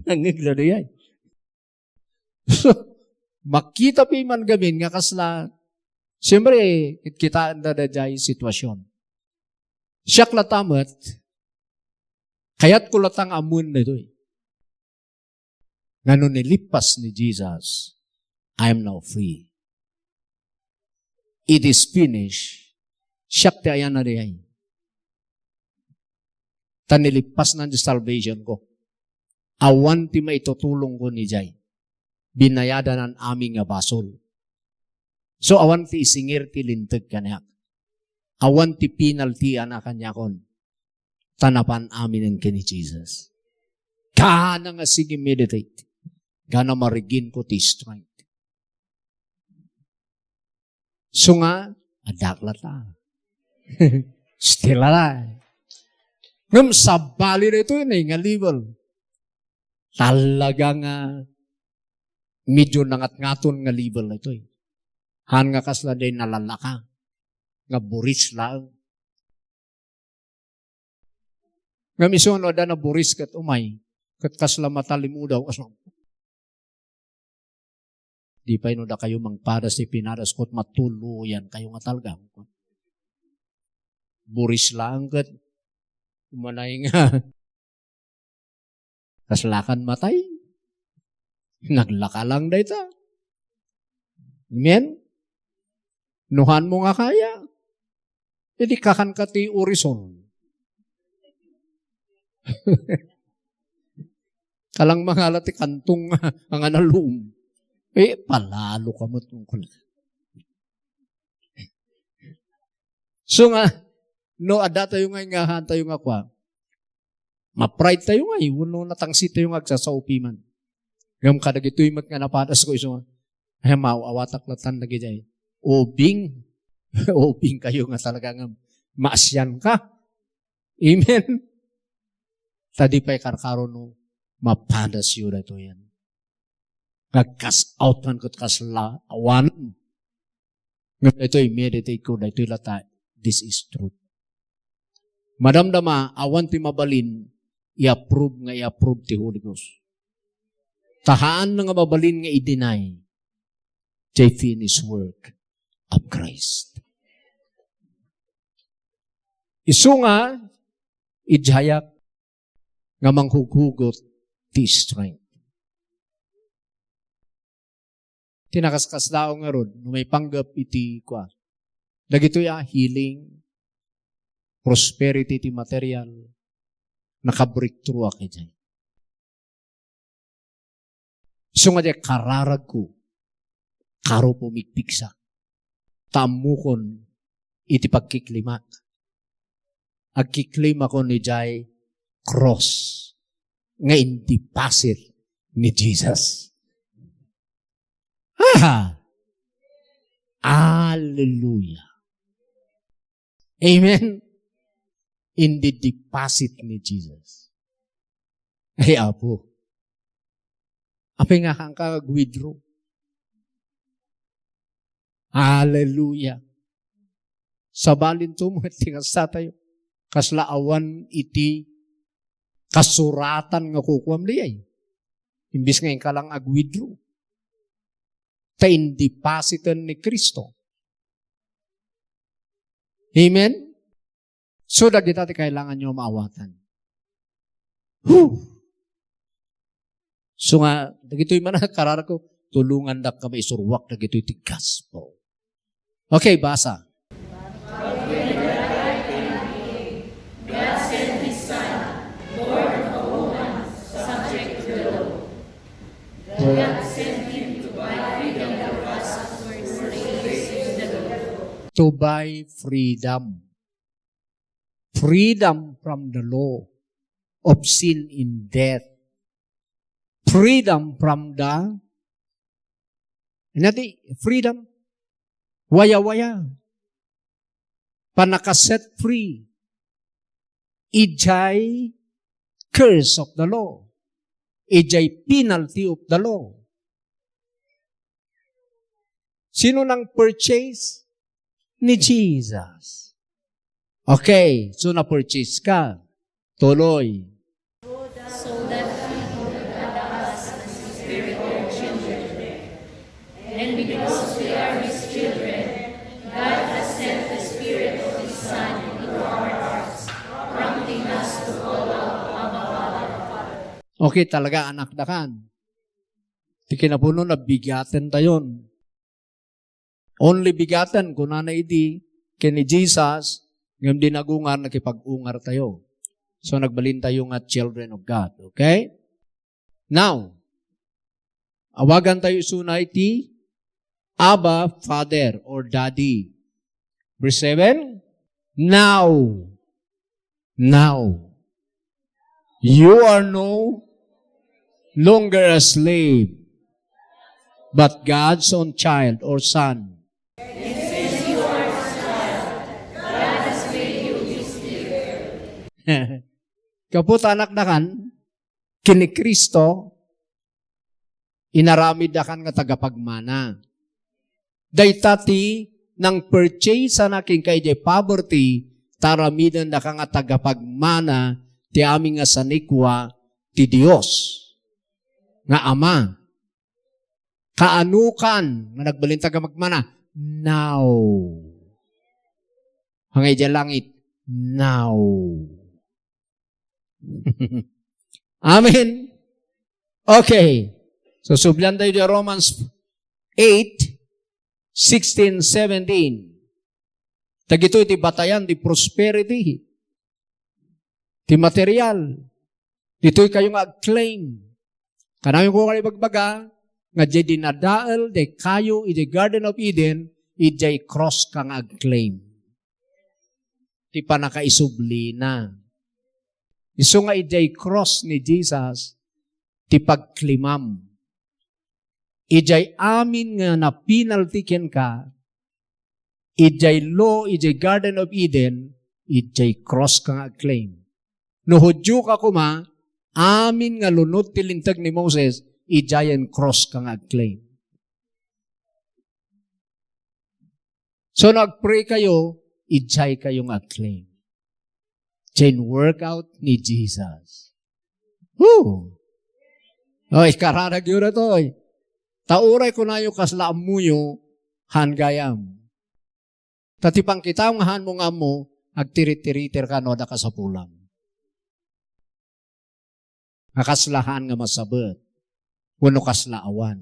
nangngeg daydiay. So, makita pay man gamin nga kasla, siyempre, kitkitaen da daydiay sitwasyon. Siak latta met, kayatko latta nga ammoen daytoy. Nga no nilippas ni Jesus, "I am now free. It is finished." Siak ti ayan na diay. Ta nilippasna ti salvation ko. Awan ti maitutulong ko ni jay. Binayadanan amin nga basol. So, awan ti isingir ti linteg kaniak. Awan ti penalty a kaniakon. Ta napan aminen ken ni Jesus. Kana nga, sige, meditate. Kana ma-regain ko ti strength. So nga, addak latta. Still alive. Ngem sabali daytoy nga level. Talaga nga medyo nangatngaton nga level daytoy. Haan nga kasla diay nalalaka, nga buris laeng. Ngem isu no adda naburis ket umay, ket kasla matalimudaw. Di pay no dakayo mangpadas ti pinadas ko, matuloyankayo nga talgam. Buris laeng ket umanay nga kaslakan matay. Naglaka lang dayta. Amen? Nuhan mo nga kaya. Idi kakanka ti Orisol. Kalang mangala ti kantong nga nalum. Eh, palalo ka met. So nga, no, adda tayo nga ingahan tayo nga kwa, ma-pride tayo nga, eh, wenno natangsit tayo nga agsasaupi man. Ngem kadagitoy met nga napadas ko isu nga, ay, maaw-awatak latan dagijay. Ubing. Ubing kayo nga talaga nga maasyan ka. Amen. Ta di pay karkaro no mapadas yo daytoy yan. Nagkas out man ket kasla awan. Ngem daytoy, meditate ko, daytoy lata, this is truth. Madamdama, awan ti mabalin, i-approve nga i-approve ti Holy Ghost. Ta haan nga mabalin nga i-deny the finished work of Christ. Isu nga, idiayak nga manghughugot ti strength. Ti nakaskasdaaw ngarud, no maipanggep iti kua, dagitoy a healing, prosperity ti material, naka-breakthrough a kaydiay. Isu nga diay kararagko, karo pumigpigsak. Ta ammokon iti pagkiklimak. Agkiklimakon idiay cross nga indeposit ni Jesus. Ah! Hallelujah! Amen? Indeposit ni Jesus. Ay, Apo. Apay nga kaanka ag-withdraw? Hallelujah. Sabalin to mo, ti nga sa tayo. Kasla awan iti kasuratan nga kukuam diay. Imbis nga inka lang ag-withdraw. Ta indepositen ni Cristo. Amen? So, dagita ti kailangan nyo maawatan. Whew! So nga, dagitoy man a kararagko, tulongandak nga maisuruak dagitoy ti gospel. Okay, basa. To buy freedom. Freedom from the law of sin and death. Freedom from the, ano ti freedom? Wayawaya. Pannaka-set free. Idiay curse of the law. Idiay penalty of the law. Sino nang-purchase? Ni Jesus. Okay, so na-purchase ka. Tuloy. So that he could adopt us as his spiritual children. And because we are his children, God has sent the Spirit of his Son into our hearts, prompting us to call out, "Abba, Father." Okay, talaga, anak da kan. Ti kinapuno, nabigaten tayon. Only begotten, kunana idi, ken ni Jesus, ngem di nagungar, nakipag-ungar tayo. So, nagbalin tayo nga children of God, okay? Now, awagan tayo isuna iti Abba, Father, or Daddy. Verse seven, now, Now, you are no longer a slave, but God's own child or son. Gapu ta anak da kan, ken ni Cristo, inaramid da kan nga tagapagmana. Dayta ti nang-purchase-ana kenka idiay poverty, ta aramiden da ka nga tagapagmana ti amin nga sanikua ti Dios nga Ama. Kaanukan nga nagbalintag a magmana? Now. Hangay idiay langit, now. Amen. Okay. So, sublian tayo di Romans eight, sixteen, seventeen. Dagitoy ti batayan ti prosperity. Ti material. Ditoy kayo nga ag-claim. Kanayon ko nga ibagbaga, nga diay dinadael daykayo idiay Garden of Eden, idiay cross ka nga ag-claim. Ti pannakaisublina. Isu nga idiay cross ni Jesus, ti pagklimam. Idiay amin nga napinalti kenka, idiay law, idiay Garden of Eden, idiay cross ka nga ag-claim. No Judio ka koma, amin nga lunod ti linteg ni Moses, idiayen cross ka nga ag-claim. So, nagpray kayo, idiay kayo nga ag-claim. Chain workout ni Jesus. Woo! O, ikararagyo na to, eh. Ta uray kunayo kasla ammoyo, han gayam. Ta ti pangkitaw nga hanmo nga ammo, agtirittiriter ka no adda kasapulam. Nga kasla han nga masabet, wenno kasla awan.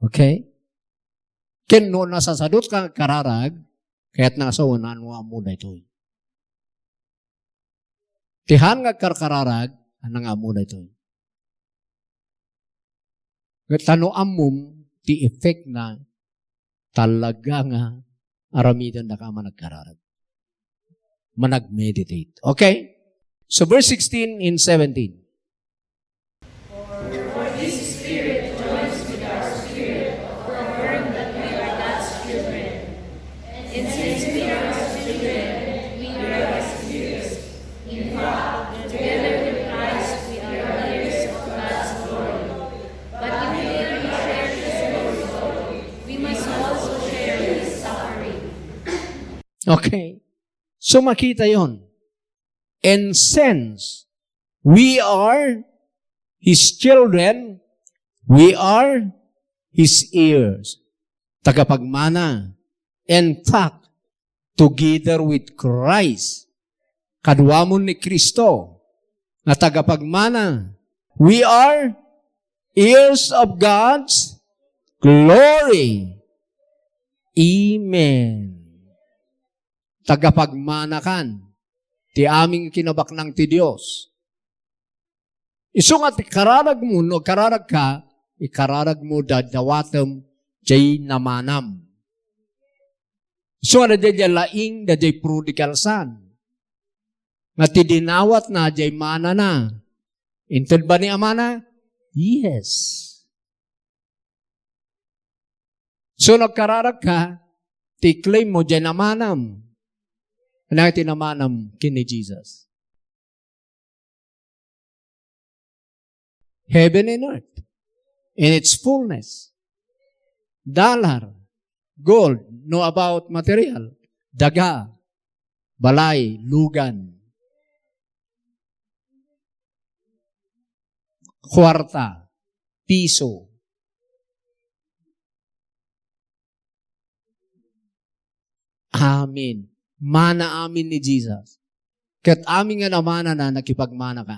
Okay? Ken no nasasadot ka nga agkararag, kayat na nga sawen, hanmo nga ammo daytoy. Ti han nga agkarkararag, hanna nga ammo daytoy. Ket ta no ammom ti effect na, talaga nga aramidenda ka a managkararag. Manag-meditate. Okay? So verse sixteen and seventeen. For this Spirit joins with our spirit to affirm that we are God's children. And since we are His children, we are His heirs. In fact, together with Christ, we are heirs of God's glory. But if we are His heirs also, we must also share His suffering. Okay. So makita yon. And since we are His children, we are His heirs. Tagapagmana. In fact, together with Christ, kaduamon ni Cristo nga tagapagmana, we are heirs of God's glory. Amen. Tagapagmanakan ti amin nga kinabaknang ti Dios. Isu nga ti kararagmo, no agkararagka, ikararagmo dadawatem jay namanam. Isu nga daydiay laing, daydiay prodigal son. Nga ti dinawatna, jay manana. Inted ba ni amana? Yes. So, nagkararagka, ti claim mo, jay namanam. Ano ti namanam ken ni Jesus? Heaven and earth in its fullness. Dollar, gold, no, about material, daga, balay, lugan, kuarta, piso. Amin. Mana amin ni Jesus. Ket amin nga namanana, nakipagmana ka.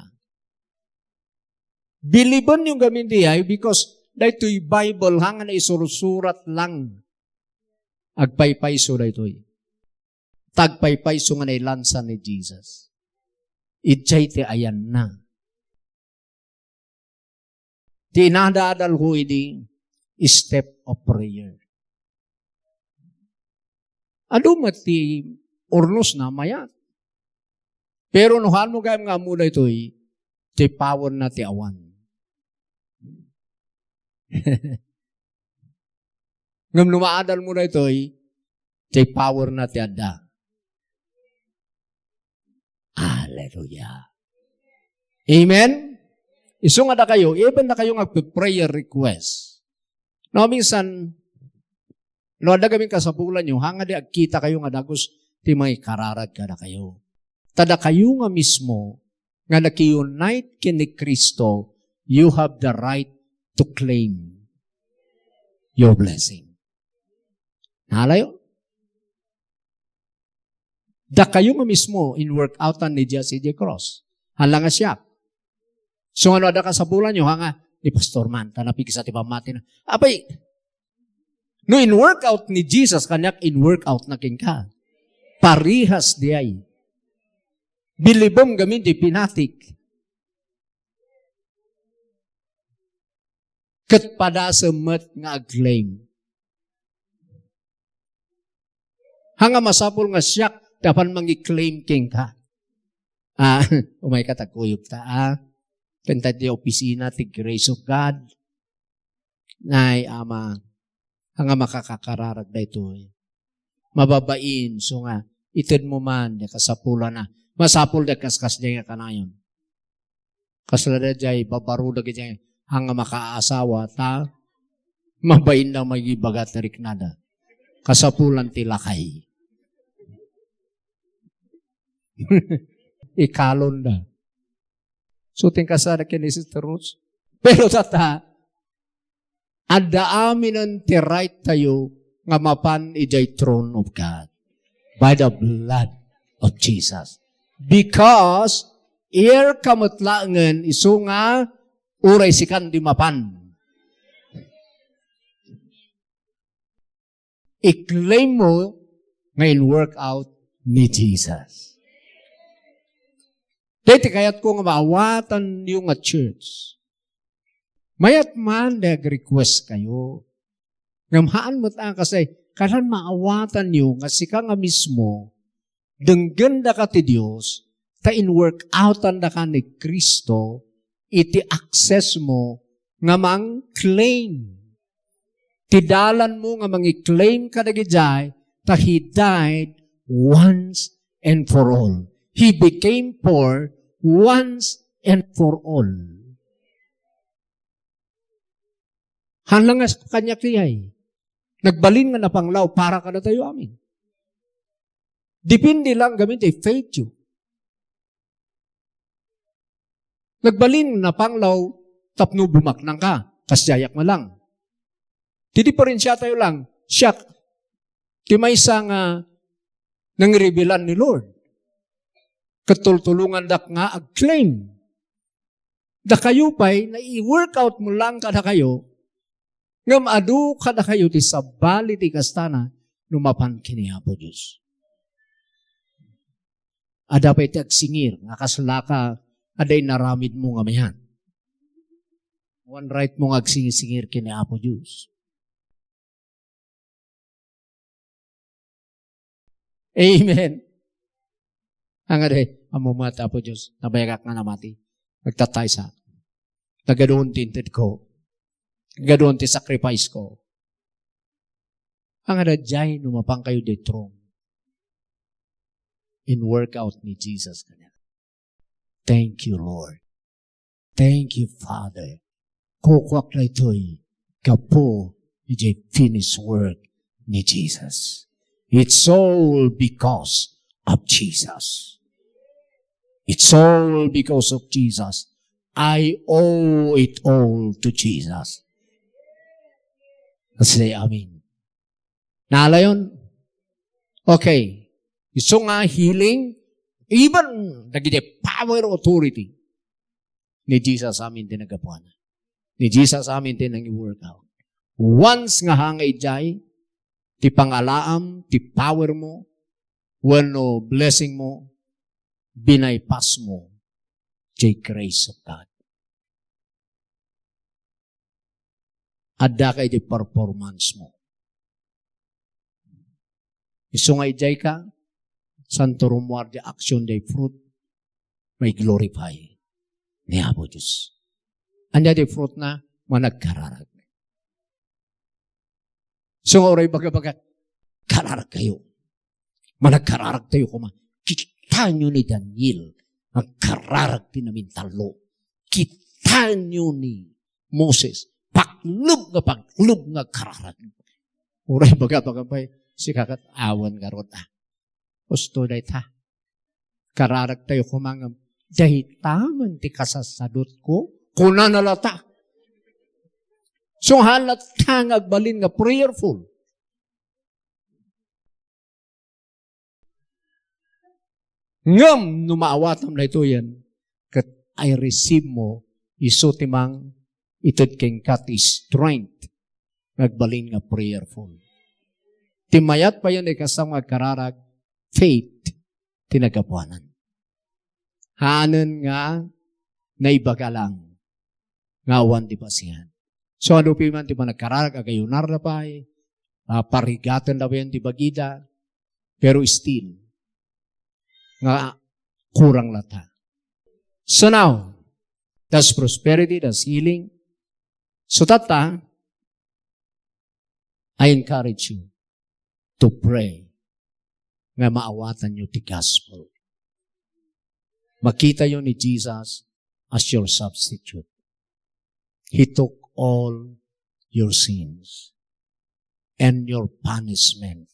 Believe-enyo ngamin diay, because daytoy Bible, haan nga naisursurat lang. Agpaypayso daytoy. Tagpaypayso nga nailansa ni Jesus. Idiay ti ayanna. Ti inadadalko idi step of prayer. Adu met ti urnosna, mayat. Pero no hanmo gayam nga ammo daytoy, ti powerna ti awan. Ngem no maadalmo daytoy, ti powerna ti adda. Hallelujah. Amen? Isu nga dakayo, even dakayo nga agpe-prayer request. No, minsan, no, adda gamin kasapulanyo, haan nga di agkitakayo nga dagus ti mangikararag kadakayo. Ta dakayo nga mismo nga naki-unite ken ni Cristo, you have the right to claim your blessing. Nalayo? Dakayo nga mismo in-workout-an ni Jesus idiay cross. Hala nga siak. So, ano adda kasapulanyo, ha, nga, ni Pastor man, ta napigsa ti pammatina. Apay, no in-workout ni Jesus, kaniak in-workout na kenka. Parehas diay. Bilibem gamin ti pinatik. Ket padasem met nga ag-claim. Ha nga masapul nga siak ti apan mangi-claim kenka. Ah, umayka ta kuyogta, ah. Ken ta ti opisina ti Grace of God. Nay, Ama, ha nga makakakararag daytoy. Mababain, so nga, itedmo man, di kasapulana. Masapul di kaskas di nga kanayon. Kasla daydiay, babaro dagiti, ha nga makaasawa, ta, mabain na magibaga ti riknada. Kasapulan ti lakay. Ikalonda. So, tingkasada ken ni Sister Rose. Pero tata, adda aminen ti right tayo nga mapan idiay throne of God by the blood of Jesus. Because, heir ka met laengen isu nga uray sikan di mapan. I-claim mo nga in-workout ni Jesus. Daytoy kayatko nga maawatanyo nga church. Mayat man nga ag-request kayo. Ngem haan met a kasay, kalan maawatanyo nga sika nga mismo, denggenda ka ti Dios, ta in-workoutandaka ni Cristo iti access mo nga mang-claim. Ti dalanmo nga mangi-claim kadagijay, ta He died once and for all. He became poor once and for all. Haan lang nga kaniak ti ay. Nagbalin nga napanglaw para kadatayo amin. Depende lang gamin ti faith yo. Nagbalin napanglaw tapno bumaknang ka, kas diayak nga lang. Ti diferensia tayo lang, siak, ti maysa nga nangrevealan ni Lord. Ket tultulongandak nga ag-claim. Dakayo pay, nai-workout mo lang kadakayo, ngem adu kadakayo ti sabali ti kastana no mapan ken ni Apo Dios. Adda pay ti agsingir nga kasla ka adda inaramidmo nga mayan. Wen right mo nga agsingisingir ken ni Apo Dios. Amen. Haan nga di, ammo met, Apo Dios, nabayagak nga namati. Nagtataysa. Nagaduon ti inted ko. Nagaduon ti sacrifice ko. Haan nga daydiay no mapan kayo di throne. In-workout ni Jesus kaniak. Thank you, Lord. Thank you, Father. Kukuak daytoy gapu iti finished work ni Jesus. It's all because of Jesus. It's all because of Jesus. I owe it all to Jesus. Say amen. Nalayon? Okay. Isu nga healing, even dagiti power, authority, ni Jesus amin ti naggapuana. Ni Jesus amin ti nangi-workout. Once nga hanga idiay, ti pangalaam, ti power mo, wenno blessing mo, binaypass mo ti grace of God. Adda ka iti performance mo. Isu nga idiay ka, santo rumuar di action di fruit, may glorify ni Apo Dios. Ania di fruit na? Managkararag. So, nga uray baga-baga, kararag kayo. Managkararag tayo koma. Kitaenyo ni Daniel, nagkararag ti namintallo. Kitaenyo ni Moses, paklub nga paklub nga kararag. Uray baga-baga pay, sika ket awan garud, ah. Husto dayta. Kararagtayo koma nga, "Dayta man ti kasasadutko?" Kunana lata. So, halatta nga agbalin nga prayerful. Ngem no maawatam daytoyen, ket I receive mo, isu ti mangited kenka ti strength nga agbalin nga prayerful. Ti mayat payen, ikasam nga agkararag, faith ti naggapuanan. Haanen nga naibaga lang nga awan ti pasian. So, ano piman ti panagkararag, agayunarda pay, ah, parigatenda payen ti bagida, pero still, nga kurang lata. So now, that's prosperity, that's healing. So, tatta, I encourage you to pray nga maawatanyo ti gospel. Makitayo ni Jesus as your substitute. He took all your sins and your punishment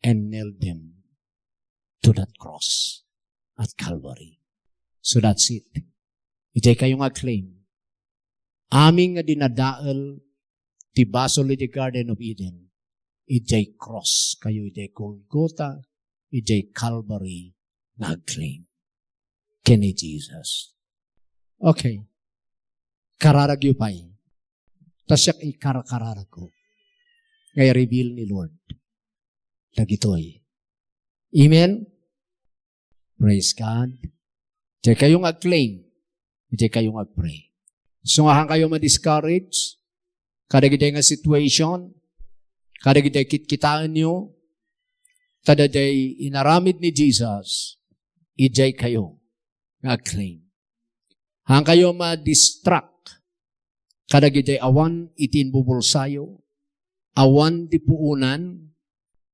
and nailed them to that cross at Calvary. So that's it. Idiay kayo nga claim. Amin nga dinadael ti basol iti Garden of Eden, idiay cross kayo, idiay Golgota, idiay Calvary nga agclaim ken ni Jesus. Okay. Kararagyo pay. Ta siak ikarkararagko nga i-reveal ni Lord dagitoy. Amen? Praise God. Idiay kayo nga agclaim. Idiay kayo nga agpray. So, nga han kayo ma-discourage, kadagiti nga situation, kadagiti kitkitaenyo, kadagiti inaramid ni Jesus, idiay kayo nga agclaim. Han kayo ma-distract kadagiti awan iti imbubulsayo, awan ti puonan,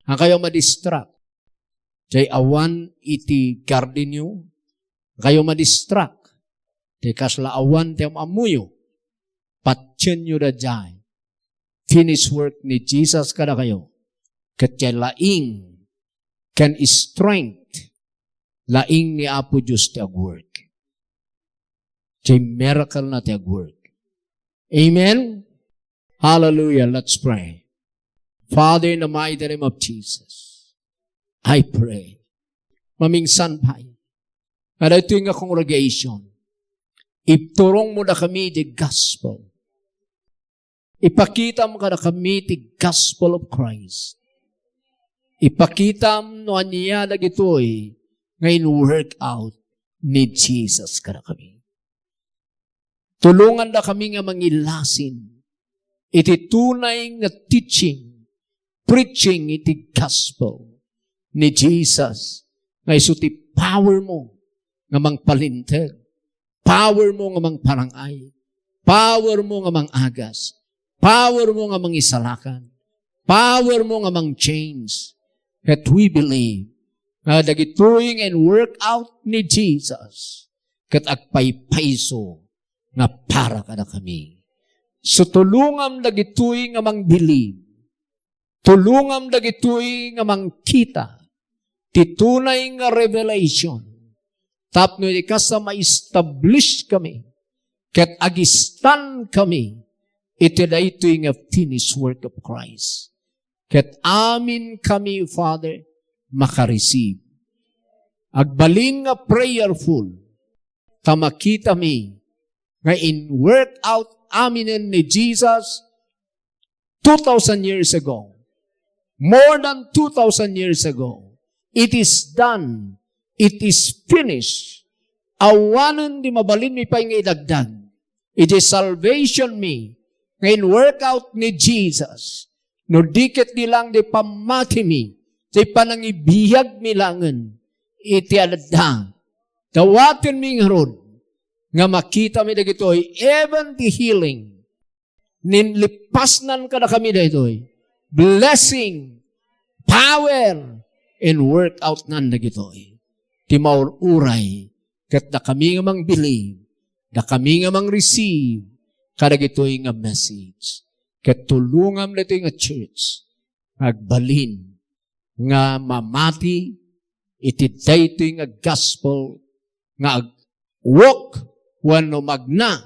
han kayo ma-distract, jay awan iti gardenyo, han kayo ma-distract, ti kasla awan ti am-ammoyo, patienyo daydiay. Finished work ni Jesus kadakayo. Ket jay laing ken strength, laing ni Apo Dios ti agwork. Jay miracle na ti agwork. Amen? Hallelujah. Let's pray. Father, in the mighty name of Jesus, I pray. Mamingsan pay. Nga daytoy nga congregation, ibturong mo dakami the gospel. Ipakitam kadakami ti gospel of Christ. Ipakitam no ania dagitoy nga in-work out ni Jesus kadakami. Tulongandakami nga mangilasin iti tunay nga teaching, preaching iti gospel ni Jesus, nga isu ti power mo nga mangpalinteg, power mo nga mangparang-ay, power mo nga mangagas, power mo nga mangisalakan, power mo nga mang-change. Ket we believe nga dagitoy nga in-work out ni Jesus ket agpaypayso nga para kadakami. So, tulongam dagitoy nga mangbilib. Tulongam dagitoy nga mangkita ti tunay nga revelation. Tapno iti kasta, ma-establish kami ket agistan kami iti daytoy nga finished work of Christ. Ket amin kami, Father, makareceive. Agbalin nga prayerful, ta makitami nga in-work out aminen ni Jesus two thousand years ago, more than two thousand years ago. It is done. It is finished. Awanen ti mabalinmi pay nga idagdag. Iti salvation mi nga in-work out ni Jesus. No di ket di lang ti pammatimi, ti panangibiagmi langen iti adda. Dawatenmi ngarud nga makitami dagitoy, even the healing. Ninlipasnan kadakami daytoy. Blessing, power, and work out nan dagitoy. Ti maur-uray, ket dakami nga mangbilib, dakami nga mang-receive kadagitoy nga message. Ket tulongam daytoy nga church, agbalin nga mamati iti daytoy nga gospel nga ag-, walk wenno magna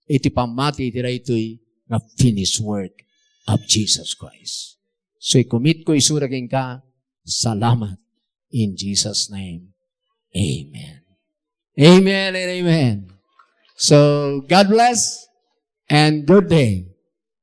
iti pammati iti daytoy nga finished work of Jesus Christ. So, i-commit ko isuna kenka, salamat in Jesus' name. Amen. Amen and amen. So, God bless and good day.